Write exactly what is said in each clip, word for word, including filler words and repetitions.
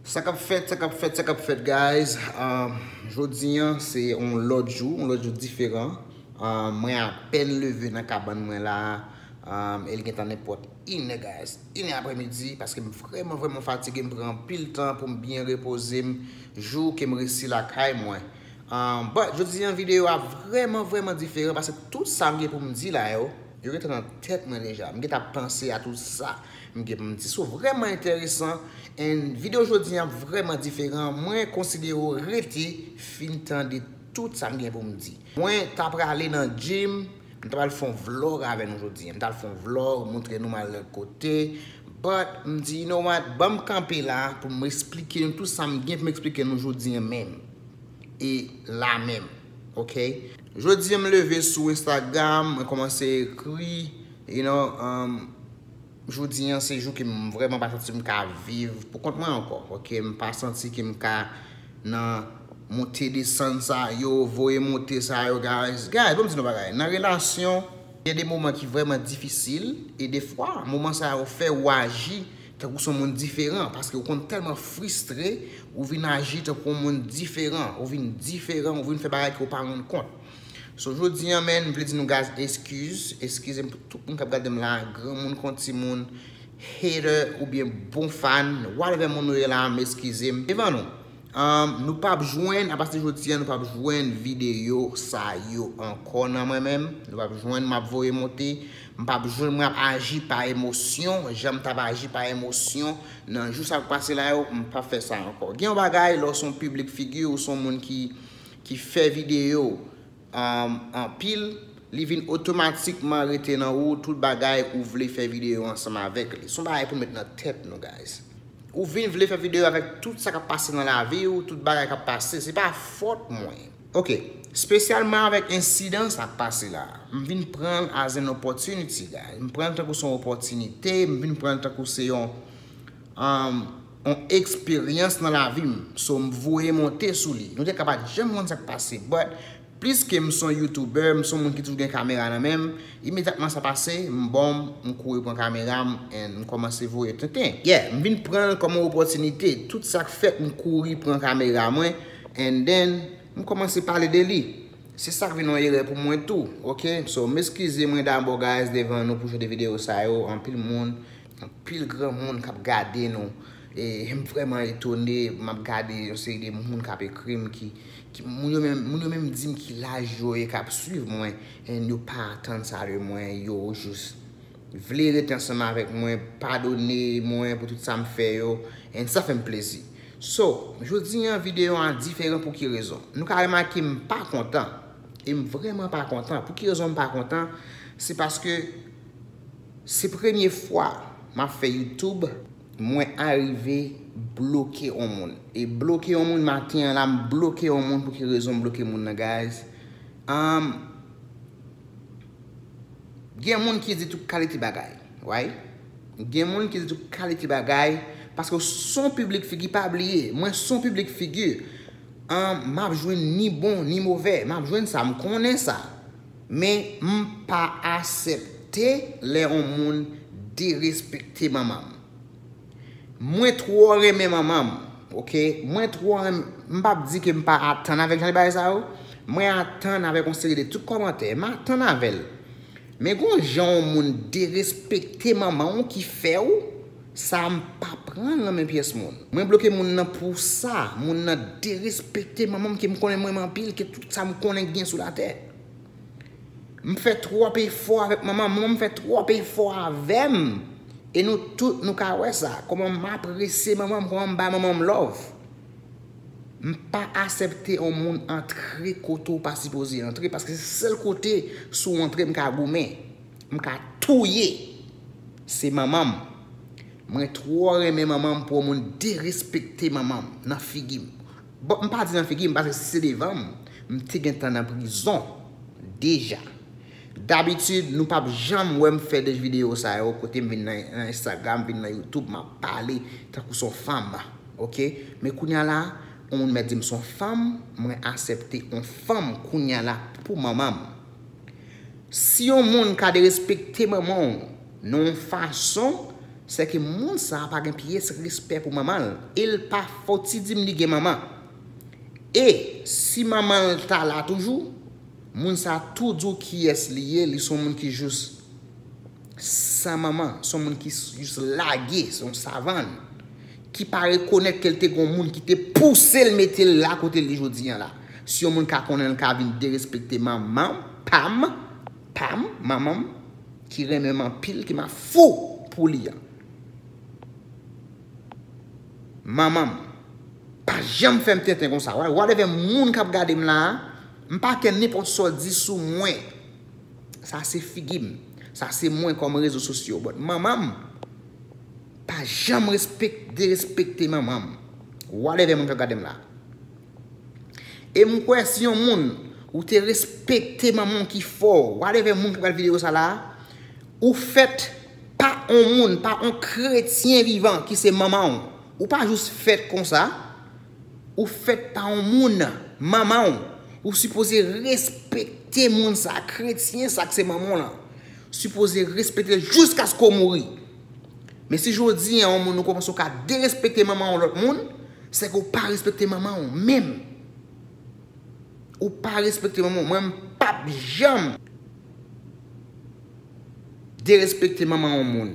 Sa k ap fèt, sa k ap fèt, sa k ap fèt, guys? Um, jodi an, se yon lòt jou, yon lòt jou diferan. Um, mwen apèn leve nan kabann mwen la, um, e l gentan nenpòt inè, guys. Inè aprèmidi, paske m vrèman, vrèman fatige, m pran anpil tan pou m byen repoze m, jou ke m resi lakay mwen. Um, but, jodi an, videyo a vrèman, vrèman diferan, paske tout sa m gen pou m di la yo, yo gentan nan tèt mwen deja. M gentan panse a tout sa m gen pou m di. So, vrèman enteresan. And videyo jodi an vrèman diferan. Mwen konsidere w rete fin tande tout sa m gen pou m di. Mwen ta prale nan gym, m ta pral fè yon vlog avè nou jodi an. M ta al fè yon vlog, montre nou m al lòt kote. But, m di, you know what, ban m kanpe la pou m eksplike nou tout sa m gen pou m eksplike nou jodi an menm. E la menm, ok? Jodi an m leve sou Instagram, mwen kòmanse ekri, you know, um, jodi an se jou ke m vrèman pa santi m ka viv pou kont mwen ankò, ok? M pa santi ke m ka nan monte desann sa yo, voye monte sa yo, guys. Guys, ban m di nou bagay. Nan relasyon, gen de moman ki vrèman difisil, e defwa, moman sa yo fè ou aji tankou se yon moun diferan, paske ou konn tèlman fristre, ou vin aji tankou yon moun diferan, ou vin diferan, ou vin fè bagay ke ou pa rann kont. So, jodi an, man, m vle di nou, guys, eskiz, eskize m pou tout moun k ap gade m la, granmoun kon timoun, hater oubyen bon fan, whatever moun ou ye la, m eskize m devan nou. Um, nou p ap jwenn, apati jodi an, nou p ap jwenn videyo sa yo ankò nan mwen menm. Nou p ap jwenn, m ap voye monte. M p ap jwenn, mwen ap aji pa emosyon, jan m t ap aji pa emosyon nan jou sa k pase la yo, m p ap fè sa ankò. Gen yon bagay, lè w se yon piblik figi, ou se yon moun ki, ki fè videyo, um, anpil, li vin otomatikman rete nan ou, tout bagay ou vle fè videyo ansanm avèk li. Se yon bagay pou met nan tèt nou, guys. Ou vin vle fè videyo avèk tout sa k ap pase nan lavi w, tout bagay k ap pase, se pa fòt mwen. Ok, espesyalman avèk ensidan sa k pase la, m vin pran l as an opportunity, guys. M pran l tankou se yon opòtinite, m vin pran l tankou se yon, um, yon eksperyans nan lavi m. So, m voye monte sou li. Nou te ka pa t janm konn sa k pase, but pliske m se yon YouTuber, m se yon moun ki toujou gen kamera nan men m, imedyatman sa pase, m bon, m kouri pran kamera m, and m kòmanse voye tenten. Yeah, m vin pran l kòm yon opòtinite. Tout sa k fèt, m kouri pran kamera mwen, and then, m kòmanse pale de li. Se sa k vin yon erè pou mwen tou, ok? So, m eskize mwen dabò, guys, devan nou pou jan de videyo sa yo. Anpil moun, anpil granmoun k ap gade nou. E m vrèman etone, m ap gade yon seri de moun k ap ekri m ki, ki moun yo menm, moun yo menm di m ki laj yo ye k ap swiv mwen, and yo pa atann sa de mwen, yo jis vle rete ansanm avèk mwen, padone mwen pou tout sa m fè yo, and sa fè m plezi. So, jodi an, videyo an diferan pou ki rezon? Nou ka remake m pa kontan, e m vrèman pa kontan. Pou ki rezon m pa kontan? Se paske se premye fwa m ap fè YouTube, mwen arive bloke yon moun. E bloke yon moun, maten an la, m bloke yon moun. Pou ki rezon m bloke moun nan, guys? Um, gen moun ki di tout kalite bagay, right? Gen moun ki di tout kalite bagay, paske w se yon piblik figi, pa bliye, mwen se yon piblik figi. Um, m ap jwenn ni bon, ni movè, m ap jwenn sa, m konnen sa. Men, m pa aksepte lè yon moun derespekte manman m. Mwen twò renmen manman m, ok? Mwen twò renmen, m p ap di ke m pa atann avèk jan de bagay sa yo. Mwen atann avèk yon seri de tout kòmantè, m atann avè l. Men gon jan yon moun derespekte manman w ki fè w, sa m pa pran l nan men pyès moun. Mwen bloke moun nan pou sa, moun nan derespekte manman m ke m konnen mwen renmen anpil, ke tout sa m konnen gen sou latè. M fè twòp efò avèk manman m, manman m fè twòp efò avè m. E nou tout, nou ka wè sa. Kòman m apresye manman m, kòman m bay manman m love. M pa aksepte yon moun antre kote w pa sipoze antre, paske se sèl kote si w antre m ka goumen. M ka touye. Se manman m. Mwen twò renmen manman m pou yon moun derespekte manman m nan figi m. Bon, m pa di nan figi m, paske si se devan m, m te gentan nan prizon deja. Dabitid, nou p ap janm wè m fè de videyo sa yo kote m vin nan, nan Instagram, vin nan YouTube, m ap pale tankou se yon fanm, ok? Men kounye a la, yon moun mèt di m se yon fanm, mwen aksepte yon fanm kounye a la pou manman m. Si yon moun ka derespekte manman w nan yon fason, Sèke moun sa a pa gen pyès respè pou manman l. E l pa fouti di m li gen manman. E si manman l ta la toujou, moun sa a tou di w kiyès li ye, li se yon moun ki jis san manman, se yon moun ki jis lage, se yon savann, ki pa rekonèt ke l te gen yon moun ki te pouse l mete l la kote l ye jodi a la. Si yon moun ka konnen l ka vin derespekte manman, pa m, pa m, manman m, ki renmen m anpil, ki m a fou pou li a. Manman m pa janm fè m tenten konsa. Whatever moun k ap gade m la a, m pa kè nenpòt sa w di sou mwen. Sa se figi m. Sa se mwen kòm rezo sosyo. But manman m pa janm respek, derespekte manman m. Whatever moun k ap gade m la. E m kwè si yon moun ou te respekte manman w ki fò, whatever moun ki pral videyo sa la, ou fèt pa on moun, pa on kretyen vivan ki se manman w. Ou pa jis fèt konsa, ou fèt pa on moun, manman w. Ou sipoze respekte moun sa, kretyen sa ki se manman w lan. Sipoze respekte l jiskaske w mouri. Men si jodi a yon moun ou konprann ou ka derespekte manman yon lòt moun, se ke w pa respekte manman w menm. Ou pa respekte manman w. Mwen, m p ap janm derespekte manman yon moun.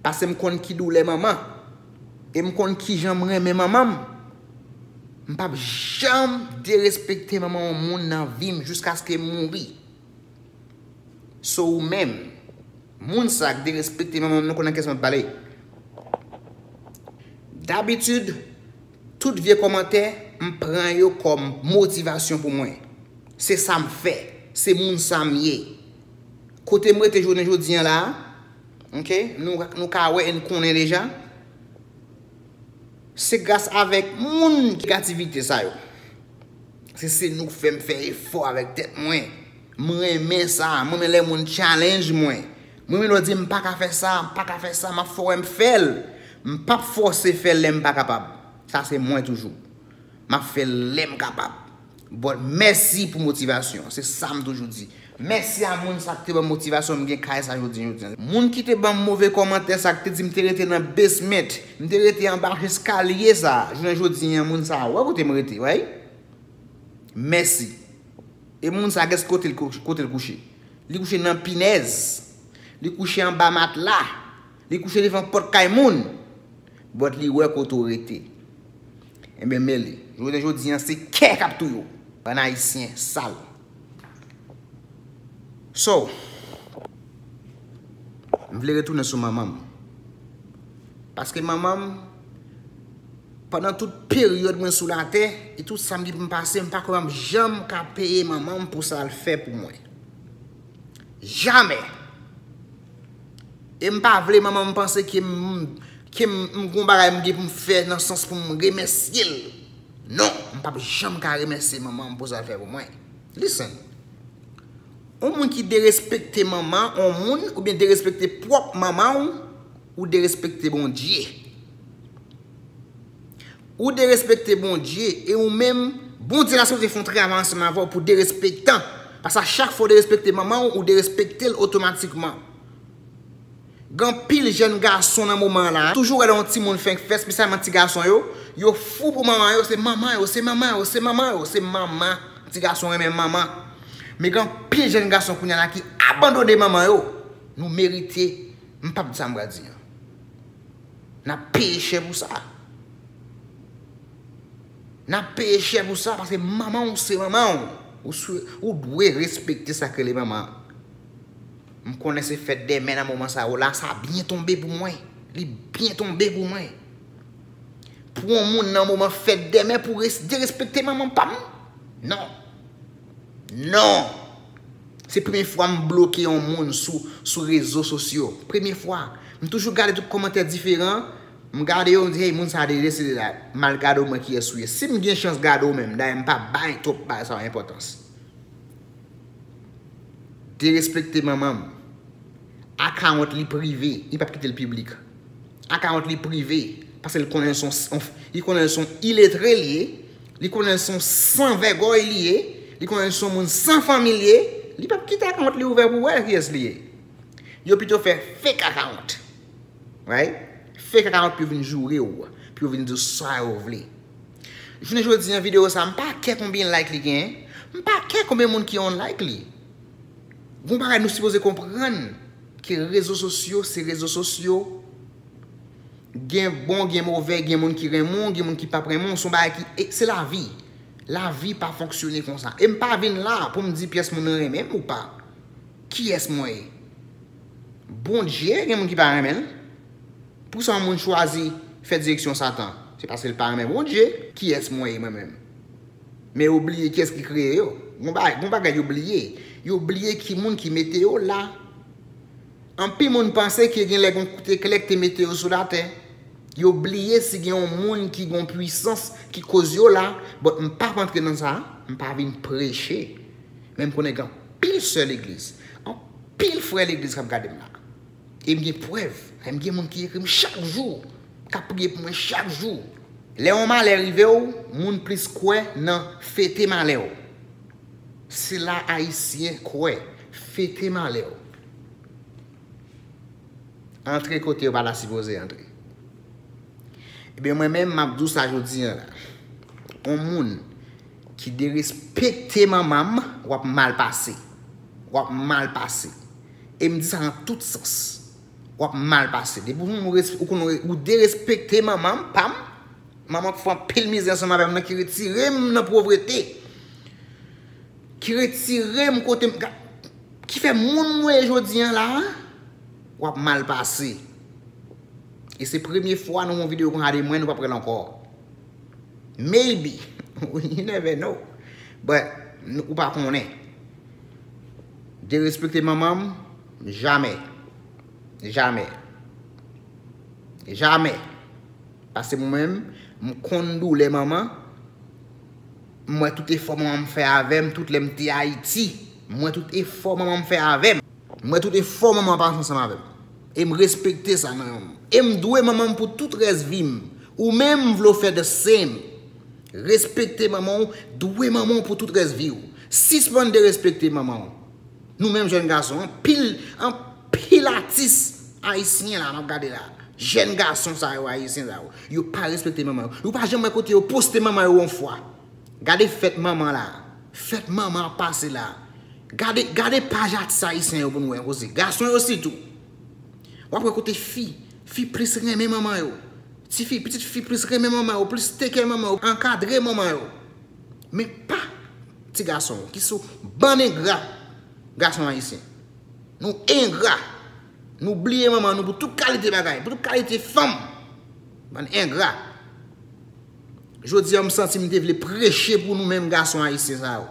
Paske m konn ki doulè manman. E m konn kijan m renmen manman m. M p ap janm derespekte manman yon moun nan vi m jiskaske m mouri. So ou menm, moun sa k derespekte manman m, nou konnen kiyès m ap pale. Dabitid, tout vye kòmantè, m pran yo kòm motivasyon pou mwen. Se sa m fè. Se moun sa m ye. Kote m rete jounen jodi a la, ok, nou, nou ka wè e n konnen deja. Se gras avèk moun ki negativite sa yo. Se, se nou k fè m fè efò avèk tèt mwen. M renmen sa. M renmen lè moun challenge mwen. M renmen lè w di m pa ka fè sa, m pa ka fè sa, m ap fè w wè m fè l. M p ap fòse fè l lè m pa kapab. Sa se mwen toujou. M ap fè l lè m kapab. But mèsi pou motivasyon. Se sa m toujou di. Mèsi a moun sa k te ban m motivasyon m gen kay sa jodi, jodi a. Moun ki te ban m move kòmantè sa, ki te di m te rete nan basement, m te rete anba eskalye sa, jounen jodi a, moun sa a wè kote m rete, right? Mèsi. E moun sa, guess kote l kouche, kote l kouche? Li kouche nan pinèz. Li kouche anba matla. Li kouche devan pòt kay moun. But li wè kote w rete. Ebyen, men li. Jounen jodi a, se kè k ap touye w. Bann Ayisyen sal. So, m vle retounen sou manman m. Paske manman m, pandan tout peryòd mwen sou latè, e tout sa m gen pou m pase, m pa kwè m ap janm ka peye manman m pou sa l fè pou mwen. Jamè! E m pa vle manman m panse ke m, ke m, m gon bagay m gen pou m fè nan sans pou m remèsye l. Non, m p ap janm ka remèsye manman m pou sa l fè pou mwen. Listen. On moun ki derespekte manman on moun, oubyen derespekte pwòp manman w, ou derespekte Bondye. Ou derespekte Bondye, e ou menm, Bondye la sipoze fè yon travay ansanm avè w pou derespektan. Paske a chak fwa w derespekte manman w, ou derespekte l otomatikman. Gen anpil jèn gason nan moman an la, toujou wè lè yon timoun fenk fèt, espesyalman ti gason yo, yo fou pou manman yo, se manman yo, se manman yo, se manman yo, se manman. Ti gason renmen manman. Men gen anpil jèn gason kounye a la ki abandone manman yo. Nou merite, m p ap di sa m pral di an. N ap peye chè pou sa. N ap peye chè pou sa, paske manman w se manman w. Ou sou, ou dwe respekte sa k rele manman. M konnen se fèt dè mè nan moman sa yo la, sa byen tonbe pou mwen. Li byen tonbe pou mwen. Pou yon moun nan moman fèt dè mè pou res-, derespekte manman pa m? Non. Non. Se premye fwa m bloke yon moun sou, sou rezo sosyo. Premye fwa. M toujou gade tout kòmantè diferan. M gade yo, m di, hey, moun sa a desede la. M al gade w, mwen kiyès ou ye. Si m gen chans gade w menm, dayè m pa bay twòp bagay sa yo enpòtans. Derespekte manman m. Akawont li prive, li p ap kite l piblik. Akawont li prive, paske l konnen l se yon, li konnen l se yon iletre li ye, li konnen l se yon san vègòy li ye, li konnen l se yon moun san fanmi l ye, li p ap kite akawont li ouvè pou wè kiyès li ye. Yo pito fè fake akawont. Right? Fake account pou yo vin joure w, pou yo vin di w sa yo vle. Jounen jodi an, videyo sa, m pa kè konbyen like li genyen, m pa kè konbyen moun ki unlike li. Gon bagay nou sipoze konprann ke rezo sosyo se rezo sosyo. Gen bon, gen move, gen moun ki renmen w, gen moun ki p ap renmen w. Se yon bagay ki, e, se lavi. Lavi pa fonksyone konsa. E m pa vin la pou m di pyès moun nan renmen m ou pa. Kiyès mwen ye? Bondye, gen moun ki pa renmen l. Poukisa yon moun chwazi fè direksyon Satan? Se paske l pa renmen Bondye. Kiyès mwen ye, mwen menm? Men yo bliye kiyès ki kreye yo. Gon bagay, gon bagay yo bliye. Yo bliye ki moun ki mete yo la. Anpil moun panse ke gen lè gon kout eklè ki te mete yo sou latè. Yo bliye si gen yon moun ki gon pwisans ki koz yo la. But m p ap antre nan sa. M pa vin preche. Men m konnen gen anpil sè legliz, anpil frè legliz k ap gade m la. E m gen prèv. E m gen moun ki ekri m chak jou, k ap priye pou mwen chak jou. Lè yon malè rive w, moun plis kwè nan fete malè w. Se la Ayisyen kwè, fete malè w. Antre kote yo pa ta sipoze antre. Ebyen, mwen menm, m ap di w sa jodi an la. Yon moun ki derespekte manman m, w ap mal pase. W ap mal pase. E m di sa nan tout sans. W ap mal pase. Depi w, ou, ou konn ou derespekte manman m, pa m, manman k fè anpil mizè ansanm avè m nan, ki retire m nan povrete, ki retire m kote m, ga-, ki fè moun mwen ye jodi an la, w ap mal pase. E se premye fwa nou wè yon videyo konsa de mwen, nou p ap wè l ankò. Maybe. You never know. But, n-, ou pa konnen. Derespekte manman m, jamè. Jamè. Jamè. Paske mwen menm, m konn doulè manman. M wè tout efò manman m fè avè m, tout lè m te Ayiti. M wè tout efò manman m fè avè m. M wè tout efò manman pase ansanm avè m. E m respekte sa nan yon moun. E m dwe manman m pou tout rès vi m. Ou menm, m vle w fè the same. Respekte manman w, dwe manman w pou tout rès vi w. Sispann derespekte manman w. Nou menm jèn gason, anpil, anpil atis ayisyen la, n ap gade la. Jèn gason sa yo, ayisyen sa yo, yo pa respekte manman yo. Yo pa janm wè kote yo poste manman yo yon fwa. Gade fèt manman la. Fèt manman ap pase la. Gade, gade paj atis ayisyen yo pou nou wè koze. Gason yo sitou. W ap wè kote fi, fi plis renmen manman yo. Tifi, pitit fi plis renmen manman yo, plis take care manman yo, ankadre manman yo. Men pa ti gason ki sou bann engra gason ayisyen. Nou engra. Nou bliye manman nou pou tout kalite bagay, pou tout kalite fanm. Bann engra. Jodi a, m santi m te vle preche pou nou menm gason ayisyen sa yo.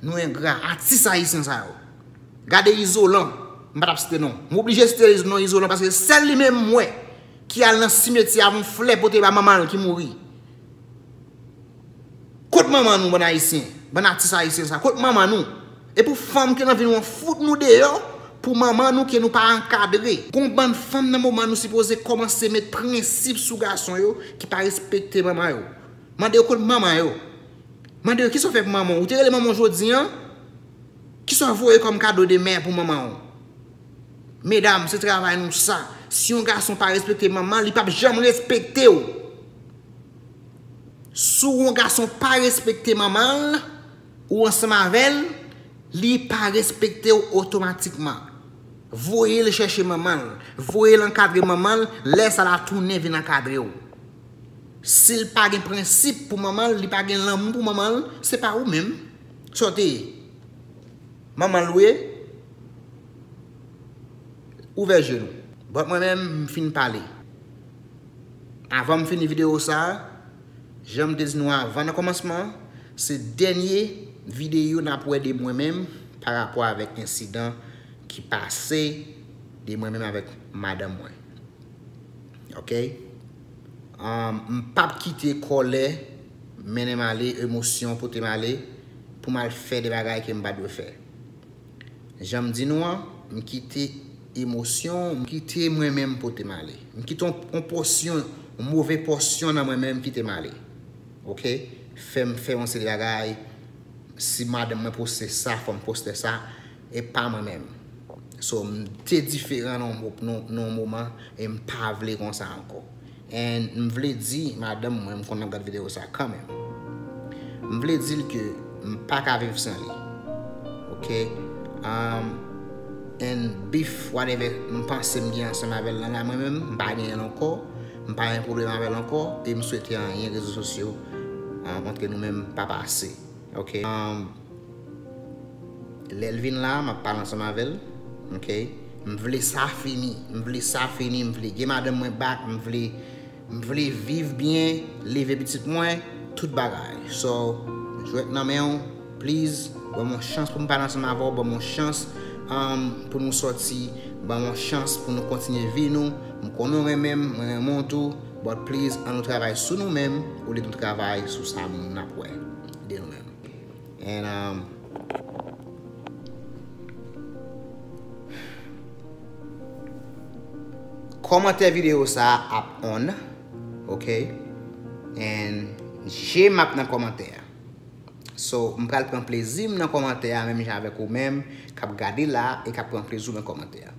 Nou engra, atis ayisyen sa yo. Gade Izolan, m pa t ap site non. M oblije site non Izolan paske sèl li menm m wè ki al nan simetyè avè yon flè pote ba manman l ki mouri. Kot manman nou, bann ayisyen, bann atis ayisyen sa? Kot manman nou? E pou fanm ke nan vi nou an, fout nou deyò pou manman nou ke nou pa ankadre. Gon bann fanm nan moman nou sipoze kòmanse met prensip sou gason yo ki pa respekte manman yo. Mande yo kot manman yo. Mande yo kisa w fè pou manman w. Ou te rele manman w jodi an? Kisa w voye kòm kado de mè pou manman w? Medam, se travay nou sa. Si yon gason pa respekte manman l, li p ap janm respekte w. Si yon gason pa respekte manman l, ou ansanm avè l, li pa respekte w otomatikman. Voye l chèche manman l, voye l ankadre manman l, lè sa l a tounen vin ankadre w. Si l pa gen prensip pou manman l, li pa gen lanmou pou manman l, se pa ou menm. Sa w te ye? Manman l ou ye? Ouvè je nou. But mwen menm, m fin pale. Avan m fini videyo sa a, jan m te di nou avan nan kòmansman an, se dènye videyo n ap wè de mwen menm pa rapò avèk ensidan ki pase de mwen menm avèk madanm mwen. Ok? Um, m p ap kite kòlè mennen m ale, emosyon pote m ale pou m al fè de bagay ke m pa dwe fè. Jan m di nou an, m kite emosyon, m kite mwen menm pote m ale. M kite yon, yon pòsyon, yon move pòsyon nan mwen menm kite m ale. Ok? Fè m fè yon seri bagay, si madanm mwen poste sa, fò m poste sa, e pa mwen menm. So, m te diferan nan yon mo- nan- nan yon moman, e m pa vle konsa ankò. And m vle di madanm mwen, m konn ap gad videyo sa kanmenm. M vle di l ke m pa ka viv san li. Ok? Um, and beef, whatever, m panse m gen ansanm avè l lan la, mwen menm, m pa genyen l ankò. M pa gen pwoblèm avè l ankò. E m swete anyen rezo sosyo, um, antre nou menm pa pase. Ok? Um, lè l vin la, m ap pale ansanm avè l. Ok? M vle sa fini. M vle sa fini. M vle gen madanm mwen back. M vle, m vle viv byen, leve pitit mwen, tout bagay. So, jwèt nan men w, please, ban m yon chans pou m pale ansanm avè w, ban m yon chans, um, pou nou sòti, ban m yon chans pou nou kontinye vi nou. M konnen w renmen m, mwen renmen w tou, but please, an nou travay sou nou menm, olye nou travay sou sa moun n ap wè de nou menm. And, um, kòmantè videyo sa a ap on, ok? And je m ap nan kòmantè a. So, m pral pran plezi m nan kòmantè a, menm jan avèk ou menm, k ap gade la e k ap pran plezi w nan kòmantè a.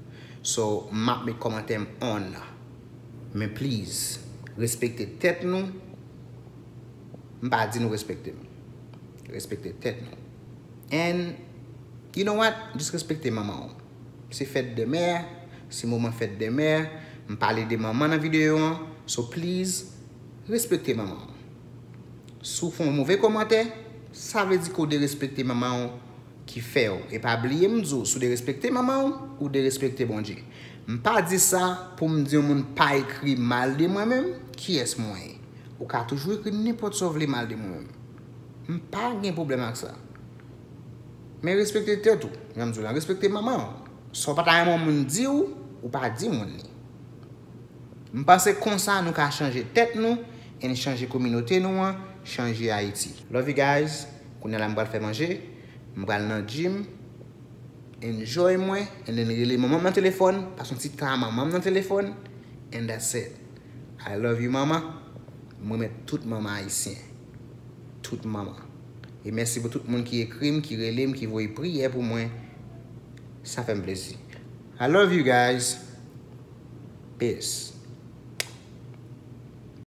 So, m ap met kòmantè m on. Men please, respekte tèt nou. M pa di nou respekte m. Respekte tèt nou. And you know what? Just respekte manman w. Se fèt de mè, se moman fèt de mè. M pale de manman nan videyo an. So please, respekte manman w. Si w fè yon move kòmantè, sa vle di ke w derespekte manman w ki fè w. E pa bliye m di w, si w derespekte manman w, ou derespekte Bondye. M pa di sa pou m di yon moun pa ekri mal de mwen menm, kiyès mwen ye. Ou ka toujou ekri nenpòt sa w vle mal de mwen menm. M pa gen pwoblèm ak sa. Men respekte tèt ou, jan m di w la, respekte manman w. Sa w pa ta renmen yon moun di w, ou pa di moun li. M panse konsa nou ka chanje tèt nou and chanje kominote nou an, chanje Ayiti. Love you guys. Kounye a la m pral fè manje, m pral nan gym, enjoy mwen, and then rele manman m nan telefòn, pase yon ti tan a manman m nan telefòn, and that's it. I love you, manman. M renmen tout manman ayisyen. Tout manman. E mèsi pou tout moun ki ekri m, ki rele m, ki voye priyè pou mwen. Sa fè m plezi. I love you guys. Peace.